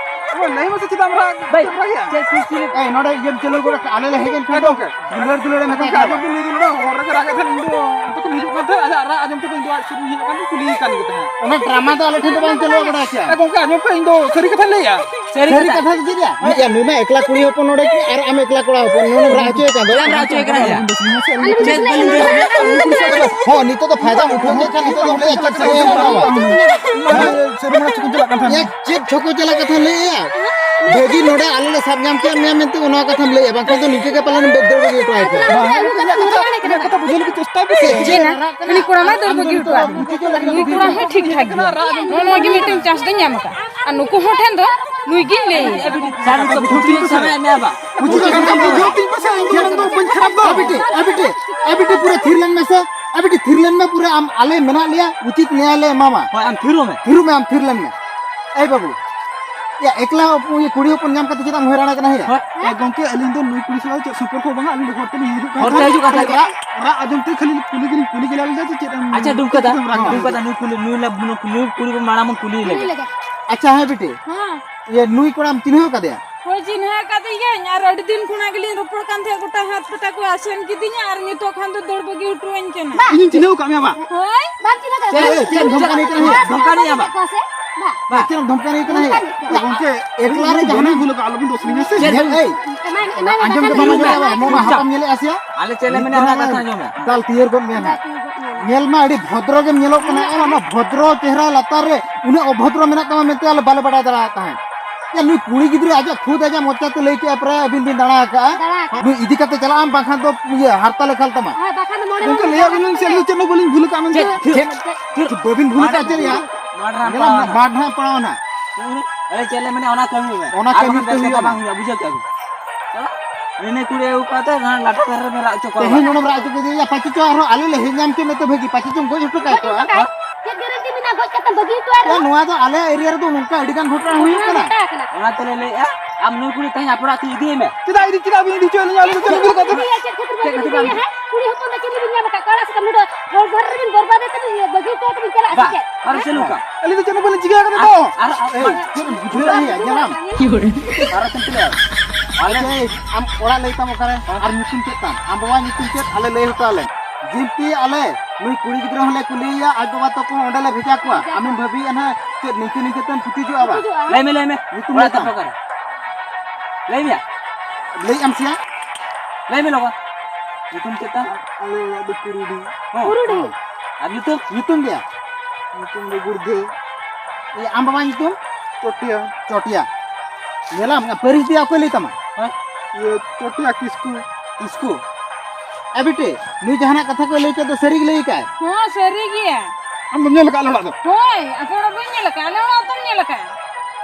ᱮ ᱢᱟᱹᱭ, ᱞᱟᱹᱭ ᱢᱮᱥᱮ, ᱪᱮᱫᱟᱜ ᱮᱢ ᱨᱟᱜ, ᱵᱷᱟᱹᱭ, ᱪᱮᱫ ᱮᱢ ᱨᱟᱜᱮᱫᱼᱟ? ᱪᱮᱫ ᱠᱤᱥᱤ ᱨᱮ? ᱮᱭ, ᱱᱚᱰᱮ ᱤᱭᱟᱹᱢ ᱪᱟᱹᱞᱩ ᱜᱚᱫ ᱠᱟᱜᱼᱟ, ᱟᱞᱮ ᱞᱮ ᱦᱮᱡ ᱮᱱ ᱠᱷᱟᱱ ᱦᱮᱸ ᱫᱚ ᱜᱚᱝᱠᱮ᱾ ᱫᱩᱞᱟᱹᱲ ᱫᱩᱞᱟᱹᱲ ᱮᱢ ᱦᱮᱸ ᱜᱚᱝᱠᱮ, ᱢᱮᱛᱟᱭ ᱠᱟᱱᱟ᱾ ᱟᱸᱡᱚᱢ ᱵᱤᱱ ᱞᱟᱹᱭ ᱫᱚ, ᱱᱚᱰᱮ ᱦᱚᱨ ᱨᱮᱜᱮ ᱨᱟᱜᱮᱫ ᱛᱟᱦᱮᱸᱱ, ᱤᱧ ᱫᱚ ᱚᱱᱛᱮ ᱠᱷᱚᱱ ᱦᱤᱡᱩᱜ ᱠᱟᱱ ᱛᱟᱦᱮᱸᱫ, ᱟᱡᱟᱜ ᱨᱟᱜ ᱟᱸᱡᱚᱢ ᱛᱮ ᱤᱧ ᱫᱚ ᱟᱡ ᱥᱩᱨ ᱤᱧ ᱦᱮᱡ ᱟᱠᱟᱱ ᱛᱮ ᱠᱩᱞᱤᱭᱮ ᱠᱟᱱ ᱜᱮ ᱛᱟᱦᱮᱸᱫ᱾ ᱚᱱᱟ ᱰᱨᱟᱢᱟ ᱫᱚ ᱟᱞᱮ ᱴᱷᱮᱱ ᱫᱚ ᱵᱟᱝ ᱪᱟᱹᱞᱩᱜᱼᱟ, ᱵᱟᱰᱟᱭ ᱠᱮᱭᱟ᱾ ᱦᱮᱸ ᱜᱚᱝᱠᱮ, ᱟᱸᱡᱚᱢ ᱯᱮ, ᱤᱧ ᱫᱚ ᱥᱟᱹᱨᱤ ᱥᱟᱹᱨᱤ ᱠᱟᱛᱷᱟ᱾ ᱠᱟᱛᱷᱟ ᱜᱮ ᱪᱮᱫ ᱭᱟ? ᱢᱤᱫ ᱭᱟ, ᱱᱩᱭ ᱢᱟ ᱮᱠᱞᱟ ᱠᱩᱲᱤ ᱦᱚᱯᱚᱱ ᱱᱚᱰᱮ ᱠᱤ ᱟᱨ ᱟᱢ ᱮᱠᱞᱟ ᱠᱚᱲᱟ ᱦᱚᱯᱚᱱ ᱱᱚᱰᱮᱢ ᱨᱟᱜ ᱦᱚᱪᱚᱭᱮ ᱠᱟᱱ ᱫᱚ? ᱪᱮᱫ ᱮᱢ ᱨᱟᱜ ᱦᱚᱪᱚᱭᱮ ᱠᱟᱱᱟ ᱭᱟ? ᱪᱮᱫ ᱵᱟᱹᱞᱤᱧ ᱵᱩᱡᱷᱟᱹᱣ ᱫᱟᱲᱮᱭᱟᱜ ᱠᱟᱱᱟ? ᱦᱚᱸ, ᱱᱤᱛᱚᱜ ᱫᱚ ᱯᱷᱟᱭᱫᱟ ᱩᱴᱷᱟᱹᱣ ᱧᱚᱜ ᱠᱷᱟᱱ ᱱᱤᱛᱚᱜ ᱫᱚ ᱞᱟᱹᱭᱟ ᱪᱮᱫ ᱥᱟᱹᱨᱤ ᱠᱟᱛᱷᱟ ᱦᱚᱸ ᱵᱟᱝ᱾ ᱥᱮᱨᱢᱟ ᱪᱮᱫ ᱠᱚ ᱪᱟᱞᱟᱜ ᱠᱟᱱ ᱛᱟᱦᱮᱸᱫ? ᱭᱟ, ᱪᱮᱫ ᱪᱷᱚᱠᱚ ᱪᱟᱞᱟᱜ ᱠᱟᱛᱷᱟ ᱞᱟᱹᱭᱮᱜᱼᱟ? ᱵᱷᱟᱹᱜᱤ ᱱᱚᱰᱮ ᱟᱞᱮ ᱞᱮ ᱥᱟᱵ ᱧᱟᱢ ᱠᱮᱫ ᱢᱮᱭᱟ ᱢᱮᱱᱛᱮ ᱚᱱᱟ ᱠᱟᱛᱷᱟᱢ ᱞᱟᱹᱭᱮᱜᱼᱟ, ᱵᱟᱝᱠᱷᱟᱱ ᱫᱚ ᱱᱤᱝᱠᱟᱹ ᱜᱮ ᱯᱟᱞᱮᱱ ᱫᱟᱹᱲ ᱵᱟᱹᱜᱤ ᱦᱚᱴᱚ ᱟᱭ ᱯᱮ᱾ ᱵᱟᱝ, ᱤᱧᱟᱹᱜ ᱠᱟᱛᱷᱟ, ᱤᱧᱟᱹᱜ ᱠᱟᱛᱷᱟ ᱵᱩᱡᱷᱟᱹᱣ ᱞᱟᱹᱜᱤᱫ ᱪᱮᱥᱴᱟᱭ ᱯᱮᱥᱮ᱾ ᱪᱮᱫ ᱮ ᱨᱟᱜ ᱠᱟᱱᱟ? ᱩᱱᱤ ᱠᱚᱲᱟ ᱢᱟᱭ ᱫᱟᱹᱲ ᱵᱟᱹᱜᱤ ᱦᱚᱴᱚ ᱟᱫ᱾ ᱱᱩᱭ ᱠᱚᱲᱟ ᱦᱚᱸ ᱴᱷᱤᱠ ᱴᱷᱟᱠ ᱜᱮᱭᱟ᱾ ᱱᱚᱜᱼᱚ ᱱᱚᱣᱟ ᱜᱮ ᱢᱤᱫᱴᱮᱱ ᱪᱟᱱᱥ ᱫᱚᱧ ᱧᱟᱢ ᱟᱠᱟᱫ᱾ ᱟᱨ ᱱᱩᱠᱩ ᱦᱚᱸ ᱴᱷᱮᱱ ᱫᱚ ᱱᱩᱭ ᱜᱤᱧ ᱞᱟᱹᱭ ᱟᱭᱟ᱾ ᱥᱟᱨ, ᱱᱤᱛᱚᱜ ᱵᱩᱡᱷᱟᱹᱣ ᱛᱤᱧ ᱯᱮᱥᱮ᱾ ᱥᱟᱱᱟᱭᱮᱫ ᱢᱮᱭᱟ ᱵᱟ? ᱵᱩᱡᱷᱟᱹᱣ ᱛᱤᱧ ᱯᱮᱥᱮ᱾ ᱵᱩᱡᱷᱟᱹᱣ ᱛᱤᱧ ᱯᱮᱥᱮ, ᱤᱧ ᱫᱚ ᱩᱱᱟᱹᱜ ᱫᱚ ᱵᱟᱹᱧ ᱠᱷᱟᱨᱟᱯ ᱫᱚ᱾ ᱮ ᱵᱤᱴᱤ, ᱮ ᱵᱤᱴᱤ, ᱮ ᱵᱤᱴᱤ, ᱯᱩᱨᱟᱹ ᱛᱷᱤᱨ ᱞᱮᱱ ᱢᱮᱥᱮ᱾ ᱮ ᱵᱤᱴᱤ, ᱛᱷᱤᱨ ᱞᱮᱱ ᱢᱮ, ᱯᱩᱨᱟᱹ ᱟᱢ ᱟᱞᱮ ᱢᱮᱱᱟᱜ ᱞᱮᱭᱟ, ᱩᱪᱤᱛ ᱱᱮᱭᱟᱭ ᱞᱮ ᱮᱢᱟᱢᱟ᱾ ᱦᱳᱭ, ᱟᱢ ᱛᱷᱤᱨᱚᱜ ᱢᱮ᱾ ᱛᱷᱤᱨᱚᱜ ᱢᱮ, ᱟᱢ ᱛᱷᱤᱨ ᱞᱮᱱ ᱢᱮ᱾ ᱮᱭ ᱵᱟᱹᱵᱩ, ᱭᱟ, ᱮᱠᱞᱟ ᱦᱚᱯ-, ᱤᱭᱟᱹ, ᱠᱩᱲᱤ ᱦᱚᱯᱚᱱ ᱧᱟᱢ ᱠᱟᱛᱮ ᱪᱮᱫᱟᱜ ᱮᱢ ᱦᱚᱭᱨᱟᱱ ᱠᱟᱱᱟ ᱭᱟ? ᱦᱳᱭ᱾ ᱮ ᱜᱚᱝᱠᱮ, ᱟᱹᱞᱤᱧ ᱫᱚ ᱱᱩᱭ ᱠᱩᱲᱤ ᱥᱟᱞᱟᱜ ᱪᱮᱫ ᱥᱚᱢᱯᱚᱨᱠᱚ ᱵᱟᱝᱟ, ᱟᱹᱞᱤᱧ ᱫᱚ ᱦᱚᱨ ᱛᱮᱞᱤᱧ ᱦᱤᱡᱩᱜ ᱠᱟᱱ ᱦᱚᱨ ᱛᱮ ᱛᱟᱦᱮᱸᱫ᱾ ᱦᱤᱡᱩᱜ ᱠᱟᱱ ᱛᱟᱦᱮᱸᱫ᱾ ᱨᱟᱜ, ᱨᱟᱜ ᱟᱸᱡᱚᱢ ᱛᱮ ᱠᱷᱟᱹᱞᱤ ᱠᱩᱞᱤ ᱜᱮᱞᱤᱧ ᱠᱩᱞᱤ ᱜᱮᱞᱟ ᱞᱮᱫᱟ ᱡᱮ ᱪᱮᱫ ᱮᱢ, ᱟᱪᱪᱷᱟ, ᱰᱩᱢᱠᱟ ᱫᱟ, ᱪᱮᱫ ᱮᱢ ᱨᱟᱜ ᱰᱩᱢᱠᱟ ᱫᱟ, ᱠᱟᱱᱟ? ᱱᱩᱭ ᱠᱩᱞᱤ, ᱱᱩᱭ ᱞᱮ, ᱱᱩᱭ ᱠᱩᱲᱤ ᱵᱚᱱ ᱢᱟᱲᱟᱝ ᱵᱚᱱ ᱠᱩᱞᱤ ᱞᱮᱜᱮ᱾ ᱟᱪᱪᱷᱟ, ᱦᱮᱸ ᱵᱤᱴᱤ, ᱦᱮᱸ᱾ ᱤᱭᱟᱹ, ᱱᱩᱭ ᱠᱚᱲᱟᱢ ᱪᱤᱱᱦᱟᱹᱣ ᱠᱟᱫᱮᱭᱟ? ᱦᱳᱭ, ᱪᱤᱱᱦᱟᱹ ᱠᱟᱫᱮᱭᱟᱹᱧ, ᱟᱨ ᱟᱹᱰᱤ ᱫᱤᱱ ᱠᱷᱚᱱᱟᱜ ᱜᱮᱞᱤᱧ ᱨᱚᱯᱚᱲ ᱠᱟᱱ ᱛᱟᱦᱮᱸᱫ, ᱜᱚᱴᱟ ᱦᱟᱛ ᱯᱟᱴᱟ ᱠᱚ ᱟᱥᱮᱱ ᱠᱤᱫᱤᱧᱟ, ᱟᱨ ᱱᱤᱛᱚᱜ ᱠᱷᱟᱱ ᱫᱚ ᱫᱟᱹᱲ ᱵᱟᱹᱜᱤ ᱦᱚᱴᱚᱣᱟᱹᱧ ᱠᱟᱱᱟ᱾ ᱤᱧᱤᱧ ᱪᱤᱱᱦᱟᱹᱣ ᱠᱟᱜ ᱢᱮᱭᱟ ᱵᱟ? ᱦᱳᱭ᱾ ᱵᱟᱢ ᱪᱤᱱᱦᱟᱹ ᱠᱟᱫᱮᱭᱟ? ᱪᱮᱫ, ᱪᱮᱫ ᱮᱢ ᱫᱷᱚᱢᱠᱟᱣ ᱠᱟᱱᱟ? ᱫᱷᱚᱢᱠᱟᱣ ᱠᱟᱱᱟ ᱭᱟ ᱵᱟ? ᱠᱚ ᱥᱮ? ᱪᱮᱫ ᱮᱢ ᱫᱷᱚᱢᱠᱟᱣ ᱠᱟᱱᱟ ᱭᱟ? ᱜᱚᱢᱠᱮ, ᱮᱠᱞᱟ ᱨᱮ ᱡᱟᱦᱟᱱᱟᱜ ᱵᱷᱩᱞ ᱟᱠᱟᱫ, ᱟᱞᱚᱵᱤᱱ ᱫᱚᱥ ᱞᱤᱧᱟ ᱥᱮ᱾ ᱧᱮᱞ, ᱮᱭ, ᱟᱸᱡᱚᱢ ᱠᱟᱛᱷᱟ ᱟᱸᱡᱚᱢ ᱢᱮ, ᱱᱚᱣᱟ ᱢᱟ ᱦᱟᱯᱟᱢ ᱧᱮᱞᱮᱜᱼᱟ ᱥᱮ? ᱟᱞᱮ ᱪᱮᱫ ᱞᱮ ᱢᱮᱱᱟ, ᱚᱱᱟ ᱠᱟᱛᱷᱟ ᱟᱸᱡᱚᱢ ᱢᱮ᱾ ᱫᱟᱞ ᱛᱤᱭᱟᱹᱨ ᱜᱚᱫ ᱢᱮᱭᱟ ᱱᱟᱦᱟᱜ᱾ ᱧᱮᱞ ᱢᱟ ᱟᱹᱰᱤ ᱵᱷᱚᱫᱨᱚ ᱜᱮᱢ ᱧᱮᱞᱚᱜ ᱠᱟᱱᱟ, ᱟᱨ ᱚᱱᱟ ᱵᱷᱚᱫᱨᱚ ᱪᱮᱦᱨᱟ ᱞᱟᱛᱟᱨ ᱨᱮ ᱩᱱᱟᱹᱜ ᱚᱵᱷᱚᱫᱨᱚ ᱢᱮᱱᱟᱜ ᱛᱟᱢᱟ ᱢᱮᱱᱛᱮ ᱟᱞᱮ ᱵᱟᱞᱮ ᱵᱟᱲᱟᱭ ᱫᱟᱲᱮᱭᱟᱜ ᱛᱟᱦᱮᱸᱫ᱾ ᱭᱟ, ᱱᱩᱭ ᱠᱩᱲᱤ ᱜᱤᱫᱽᱨᱟᱹ ᱟᱡᱟᱜ ᱠᱷᱩᱫ ᱟᱡᱟᱜ ᱢᱚᱪᱟᱛᱮ ᱞᱟᱹᱭ ᱠᱮᱜᱼᱟ, "ᱯᱨᱟᱭ ᱟᱹᱵᱤᱱ ᱵᱤᱱ ᱫᱟᱬᱟ ᱟᱠᱟᱜᱼᱟ, ᱫᱟᱬᱟ ᱟᱠᱟᱜᱼᱟ᱾ ᱱᱩᱭ ᱤᱫᱤ ᱠᱟᱛᱮ ᱪᱟᱞᱟᱜ ᱟᱢ, ᱵᱟᱝᱠᱷᱟᱱ ᱫᱚ ᱤᱭᱟᱹ ᱦᱟᱨᱛᱟ ᱞᱮ ᱠᱷᱟᱞ ᱛᱟᱢᱟ᱾" ᱦᱳᱭ, ᱵᱟᱠᱷᱟᱱ ᱫᱚ ᱢᱚᱬᱮ ᱜᱚᱢᱠᱮ, ᱢᱟᱹᱦᱱᱟᱹ ᱞᱟᱹᱭᱟᱵᱤᱱ ᱪᱟᱞᱟᱜ ᱥᱮ ᱟᱹᱞᱤᱧ ᱫᱚ ᱪᱮᱫ ᱦᱚᱸ ᱵᱟᱹᱞᱤᱧ ᱵᱷᱩᱞ ᱟᱠᱟᱫ ᱢᱮᱱᱛᱮ᱾ ᱪᱮᱫ, ᱪᱮᱫ, ᱪᱮᱫ? ᱵᱟᱹᱵᱤᱱ ᱵᱷᱩᱞ ᱟᱠᱟᱫ ᱪᱮᱫ ᱭᱟ? ᱢᱟᱰᱨᱟ ᱧᱮᱞᱟᱢ ᱯᱟᱲᱟᱣ ᱱᱟ, ᱱᱟ᱾ ᱵᱟᱰ ᱦᱟᱸᱜ ᱯᱟᱲᱟᱣ ᱱᱟ᱾ ᱦᱩᱸ, ᱟᱹᱭ ᱪᱮᱫ ᱞᱮ ᱢᱮᱱᱟ, ᱚᱱᱟ ᱠᱟᱹᱢᱤ ᱢᱮ᱾ ᱚᱱᱟ ᱟᱨ ᱠᱟᱹᱢᱤ ᱵᱟᱠᱷᱟᱱ ᱠᱟᱹᱢᱤ ᱵᱮᱥ ᱠᱟᱛᱷᱟ ᱢᱮ᱾ ᱵᱟᱝ ᱦᱩᱭᱩᱜᱼᱟ, ᱵᱩᱡᱷᱟᱹᱣ ᱠᱮᱜᱼᱟ ᱵᱤᱱ? ᱦᱮᱸ? ᱨᱤᱱᱤ ᱠᱩᱲᱤ ᱟᱹᱜᱩ ᱠᱟᱛᱮ ᱱᱚᱣᱟ ᱞᱟᱴᱷᱟ ᱫᱷᱟᱨᱮ ᱨᱮ ᱨᱟᱜ ᱦᱚᱪᱚ ᱠᱚᱣᱟ᱾ ᱛᱮᱦᱮᱧ ᱱᱚᱰᱮᱢ ᱨᱟᱜ ᱦᱚᱪᱚ ᱠᱮᱫᱮᱭᱟ, ᱯᱟᱪᱮ ᱪᱚ ᱟᱨᱦᱚᱸ ᱟᱞᱮ ᱞᱮ ᱦᱮᱡ ᱧᱟᱢ ᱠᱮᱫ ᱢᱮᱛᱮ ᱵᱷᱟᱹᱜᱤ, ᱯᱟᱪᱮ ᱪᱚᱢ ᱜᱚᱡ ᱦᱚᱴᱚ ᱠᱟᱭ ᱠᱚᱣᱟ᱾ ᱪᱮᱫ ᱜᱮᱨᱮᱱᱴᱤ ᱢᱮᱱᱟᱜᱼᱟ ᱜᱚᱡ ᱠᱟᱛᱮᱢ ᱵᱟᱹᱜᱤ ᱦᱚᱴᱚ ᱟᱭ ᱭᱟ, ᱨᱮᱦᱚᱸ? ᱱᱚᱣᱟ ᱫᱚ ᱟᱞᱮ ᱮᱨᱤᱭᱟ ᱨᱮᱫᱚ ᱱᱚᱝᱠᱟ ᱟᱹᱰᱤ ᱜᱟᱱ ᱜᱷᱚᱴᱚᱱᱟ ᱦᱩᱭᱩᱜ ᱠᱟᱱᱟ᱾ ᱜᱷᱚᱴᱚᱱᱟ ᱠᱟᱱᱟ᱾ ᱚᱱᱟ ᱛᱮᱞᱮ ᱞᱟᱹᱭᱮᱫᱼᱟ, ᱟᱢ ᱱᱩᱭ ᱠᱩᱲᱤ ᱛᱮᱦᱮᱧ ᱟᱯᱮ ᱚᱲᱟᱜ ᱛᱮ ᱤᱫᱤᱭᱮ ᱢᱮ᱾ ᱪᱮᱫᱟᱜ ᱤᱫᱤ, ᱪᱮᱫᱟᱜ ᱵᱤᱱ ᱤᱫᱤ ᱦᱚᱪᱚᱭᱮᱫ ᱞᱤᱧᱟ? ᱟᱹᱞᱤᱧ ᱫᱚ ᱪᱮᱫ ᱞᱤᱧ ᱵᱷᱩᱞ ᱠᱟᱫᱟ? ᱪᱮᱫ ᱠᱷᱟᱹᱛᱤᱨ ᱵᱟᱹᱜᱤ ᱦᱚᱴᱚ ᱠᱟᱛᱮ ᱵᱤᱱ ᱪᱟᱞᱟᱜᱼᱟ ᱥᱮ ᱪᱮᱫ? ᱟᱹᱞᱤᱧ ᱫᱚ ᱪᱮᱫ ᱦᱚᱸ ᱵᱟᱹᱞᱤᱧ ᱪᱤᱠᱟᱹ ᱠᱟᱫᱟ ᱛᱚ᱾ ᱟᱨ, ᱟᱨ, ᱮᱭ, ᱪᱮᱫ ᱮᱢ ᱵᱩᱡᱷᱟᱹᱣ ᱮᱫᱼᱟ? ᱧᱮᱞᱟᱢ᱾ ᱟᱨ ᱪᱮᱫ ᱮᱢ ᱞᱟᱹᱭᱟ? ᱟᱞᱮ, ᱟᱢ ᱚᱲᱟᱜ ᱞᱟᱹᱭ ᱛᱟᱢ ᱚᱠᱟᱨᱮ? ᱟᱨ ᱧᱩᱛᱩᱢ ᱪᱮᱫ ᱛᱟᱢ? ᱟᱢ ᱵᱟᱵᱟ ᱧᱩᱛᱩᱢ ᱪᱮᱫ? ᱟᱞᱮ ᱞᱟᱹᱭ ᱦᱚᱴᱚ ᱟᱞᱮ᱾ ᱡᱤᱱᱛᱤ ᱟᱞᱮ, ᱱᱩᱭ ᱠᱩᱲᱤ ᱜᱤᱫᱽᱨᱟᱹ ᱦᱚᱸᱞᱮ ᱠᱩᱞᱤᱭᱮᱭᱟ, ᱟᱡ ᱵᱟᱵᱟ ᱛᱟᱠᱚ ᱦᱚᱸ ᱚᱸᱰᱮ ᱞᱮ ᱵᱷᱮᱡᱟ ᱠᱚᱣᱟ᱾ ᱟᱢᱮᱢ ᱵᱷᱟᱹᱵᱤᱭᱮᱫᱼᱟ ᱱᱟᱦᱟᱜ ᱪᱮᱫ ᱱᱤᱝᱠᱟᱹ ᱱᱤᱝᱠᱟᱹ ᱛᱮᱢ ᱯᱩᱪᱩᱡᱚᱜᱼᱟ ᱵᱟ? ᱯᱩᱪᱩᱡᱚᱜᱼᱟ᱾ ᱞᱟᱹᱭ ᱢᱮ, ᱞᱟᱹᱭ ᱢᱮ᱾ ᱧᱩᱛᱩᱢ ᱚᱲᱟᱜ ᱞᱟᱹᱭ ᱛᱟᱢ᱾ ᱛᱟᱯᱚ ᱚᱠᱟᱨᱮ? ᱞᱟᱹᱭ ᱢᱮᱭᱟ᱾ ᱞᱟᱹᱭᱮᱫ ᱟᱢ ᱥᱮᱭᱟ? ᱞᱟᱹᱭ ᱢᱮ ᱞᱚᱜᱚᱱ᱾ ᱧᱩᱛᱩᱢ ᱪᱮᱫ ᱛᱟᱢ? ᱟᱞᱮ ᱚᱲᱟᱜ ᱫᱚ ᱠᱩᱨᱩᱰᱤ᱾ ᱦᱚᱸ᱾ ᱠᱩᱨᱩᱰᱤ? ᱦᱚᱸ᱾ ᱟᱨ ᱧᱩᱛᱩᱢ? ᱧᱩᱛᱩᱢ ᱜᱮᱭᱟ? ᱧᱩᱛᱩᱢ ᱫᱚ ᱜᱩᱲᱫᱷᱟᱹ᱾ ᱤᱭᱟᱹ, ᱟᱢ ᱵᱟᱵᱟ ᱧᱩᱛᱩᱢ? ᱪᱚᱴᱤᱭᱟ᱾ ᱪᱚᱴᱤᱭᱟ᱾ ᱧᱮᱞᱟᱢ, ᱯᱟᱹᱨᱤᱥ ᱫᱤᱭᱟ ᱚᱠᱚᱭ ᱞᱟᱹᱭ ᱛᱟᱢᱟ? ᱦᱮᱸ? ᱤᱭᱟᱹ, ᱪᱚᱴᱤᱭᱟ ᱠᱤᱥᱠᱩ᱾ ᱠᱤᱥᱠᱩ? ᱮ ᱵᱤᱴᱤ, ᱱᱩᱭ ᱡᱟᱦᱟᱱᱟᱜ ᱠᱟᱛᱷᱟ ᱠᱚᱭ ᱞᱟᱹᱭ ᱠᱮᱫ ᱫᱚ ᱥᱟᱹᱨᱤ ᱜᱮ ᱞᱟᱹᱭ ᱠᱟᱜᱼᱟᱭ? ᱦᱚᱸ, ᱥᱟᱹᱨᱤ ᱜᱮᱭᱟ᱾ ᱟᱢ ᱫᱚᱢ ᱧᱮᱞ ᱟᱠᱟᱫ ᱟᱞᱮ ᱚᱲᱟᱜ ᱫᱚ? ᱦᱳᱭ, ᱟᱯᱮ ᱚᱲᱟᱜ ᱵᱟᱹᱧ ᱧᱮᱞ ᱟᱠᱟᱫ, ᱟᱞᱮ ᱚᱲᱟᱜ ᱩᱛᱟᱹᱨ ᱧᱮᱞ ᱟᱠᱟᱫ᱾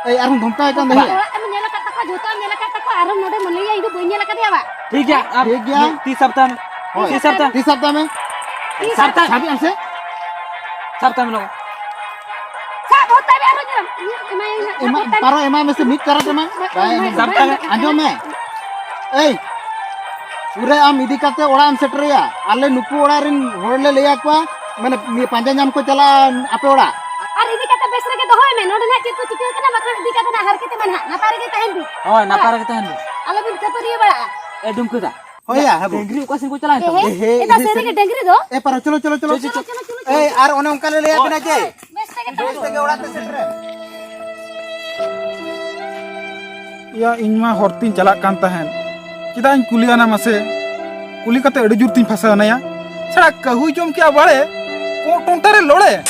ᱮᱭ, ᱟᱨᱦᱚᱸ ᱫᱷᱚᱢᱠᱟᱣ ᱠᱟᱱ ᱫᱚ ᱦᱮᱸ? ᱚᱲᱟᱜ ᱮᱢ ᱧᱮᱞ ᱟᱠᱟᱫ ᱛᱟᱠᱚᱣᱟ, ᱡᱷᱚᱛᱚ ᱮᱢ ᱧᱮᱞ ᱟᱠᱟᱫ ᱛᱟᱠᱚᱣᱟ, ᱟᱨᱦᱚᱸ ᱱᱚᱰᱮ ᱢᱟᱹᱱᱟᱹᱭᱟ ᱤᱧ ᱫᱚ ᱵᱟᱹᱧ ᱧᱮᱞ ᱟᱠᱟᱫᱮᱭᱟ ᱵᱟ᱾ ᱴᱷᱤᱠ ᱜᱮᱭᱟ, ᱟᱢ ᱴᱷᱤᱠ ᱜᱮᱭᱟ᱾ ᱛᱤ ᱥᱟᱵ ᱛᱟᱢ᱾ ᱦᱳᱭ᱾ ᱛᱤ ᱥᱟᱵ ᱛᱟᱢ᱾ ᱛᱤ ᱥᱟᱵ ᱛᱟᱢ ᱢᱮ᱾ ᱥᱟᱵ ᱛᱟᱢ᱾ ᱥᱟᱵ ᱛᱟᱢ ᱞᱚᱜᱚᱱ᱾ ᱥᱟᱵ ᱦᱚᱸ ᱛᱟᱵᱮ ᱟᱨᱦᱚᱸ ᱧᱮᱞᱟᱢ᱾ ᱤᱭᱟᱹ, ᱮᱢᱟᱭᱟᱹᱧ ᱦᱟᱸᱜ, ᱮᱢᱟ, ᱥᱟᱵ ᱦᱚᱸ ᱛᱟᱵᱮ᱾ ᱯᱟᱨᱚ ᱮᱢᱟᱭ ᱢᱮᱥᱮ, ᱢᱤᱫ ᱠᱟᱨᱟᱴ ᱮᱢᱟᱭ᱾ ᱵᱟᱭ ᱮᱢᱟᱭ, ᱟᱸᱡᱚᱢ ᱢᱮ᱾ ᱮᱭ, ᱯᱩᱨᱟᱹ ᱟᱢ ᱤᱫᱤ ᱠᱟᱛᱮ ᱚᱲᱟᱜ ᱮᱢ ᱥᱮᱴᱮᱨᱮᱭᱟ᱾ ᱟᱞᱮ ᱱᱩᱠᱩ ᱚᱲᱟᱜ ᱨᱮᱱ ᱦᱚᱲ ᱞᱮ ᱞᱟᱹᱭ ᱟᱠᱚᱣᱟ, ᱢᱟᱱᱮ, ᱯᱟᱸᱡᱟ ᱧᱟᱢ ᱠᱚ ᱪᱟᱞᱟᱜᱼᱟ ᱟᱯᱮ ᱚᱲᱟᱜ᱾ ᱟᱨ ᱤᱫᱤ ᱠᱟᱛᱮ ᱵᱮᱥ ᱨᱮᱜᱮ ᱫᱚᱦᱚᱭ ᱢᱮ᱾ ᱱᱚᱰᱮ ᱱᱟᱜ ᱪᱮᱫ ᱠᱚ ᱪᱤᱠᱟᱹ ᱠᱟᱱᱟ, ᱵᱟᱠᱷᱟᱱ ᱤᱫᱤ ᱠᱟᱛᱮ ᱱᱟᱜ ᱦᱟᱨᱠᱮᱛ ᱮᱢᱟ ᱱᱟᱜ᱾ ᱱᱟᱯᱟᱭ ᱨᱮᱜᱮ ᱛᱟᱦᱮᱱ ᱵᱤᱱ᱾ ᱦᱳᱭ, ᱱᱟᱯᱟᱭ ᱨᱮᱜᱮ ᱛᱟᱦᱮᱱ ᱵᱤᱱ᱾ ᱟᱞᱚ ᱵᱤᱱ ᱠᱷᱟᱹᱯᱟᱹᱨᱤᱭᱟᱹ ᱵᱟᱲᱟᱜᱼᱟ᱾ ᱮ ᱰᱩᱢᱠᱟ ᱫᱟ᱾ ᱦᱳᱭ ᱭᱟ, ᱦᱟᱵᱚ᱾ ᱰᱟᱹᱝᱨᱤ ᱚᱠᱟ ᱥᱮᱫ ᱠᱚ ᱪᱟᱞᱟᱣᱮᱱ ᱛᱟᱵᱚᱱᱟ? ᱮ ᱦᱮ, ᱮ ᱫᱟ, ᱮ ᱦᱮ, ᱥᱟᱹᱨᱤ ᱜᱮ ᱰᱟᱹᱝᱨᱤ ᱫᱚ? ᱮ ᱯᱟᱨᱚ, ᱪᱚᱞᱚ, ᱪᱚᱞᱚ, ᱪᱚᱞᱚ, ᱪᱚᱞᱚ, ᱪᱚᱞᱚ᱾ ᱮᱭ, ᱟᱨ ᱚᱱᱮ ᱚᱱᱠᱟ ᱞᱮ ᱞᱟᱹᱭ ᱟᱵᱤᱱᱟ ᱡᱮ, ᱵᱮᱥ ᱛᱮᱜᱮ ᱵᱮᱥ ᱛᱮᱜᱮ ᱚᱲᱟᱜ ᱛᱮ ᱥᱮᱴᱮᱨ᱾ ᱭᱟ, ᱤᱧ ᱢᱟ ᱦᱚᱨ ᱛᱤᱧ ᱪᱟᱞᱟᱜ ᱠᱟᱱ ᱛᱟᱦᱮᱸᱫ, ᱪᱮᱫᱟᱜ ᱤᱧ ᱠᱩᱞᱤᱭᱟᱱᱟ ᱢᱟᱥᱮ? ᱠᱩᱞᱤ ᱠᱟᱛᱮ ᱟᱹᱰᱤ ᱡᱳᱨ ᱛᱤᱧ ᱯᱷᱟᱸᱥᱟᱣ ᱮᱱᱟᱭᱟ᱾ ᱥᱟᱲᱟ ᱠᱟᱹᱦᱩᱭ ᱡᱚᱢ ᱠᱮᱜᱼᱟ ᱵᱟᱲᱮ, ᱠᱚᱸᱜ ᱴᱚᱱᱴᱟ ᱨᱮ ᱞᱚᱲᱮ᱾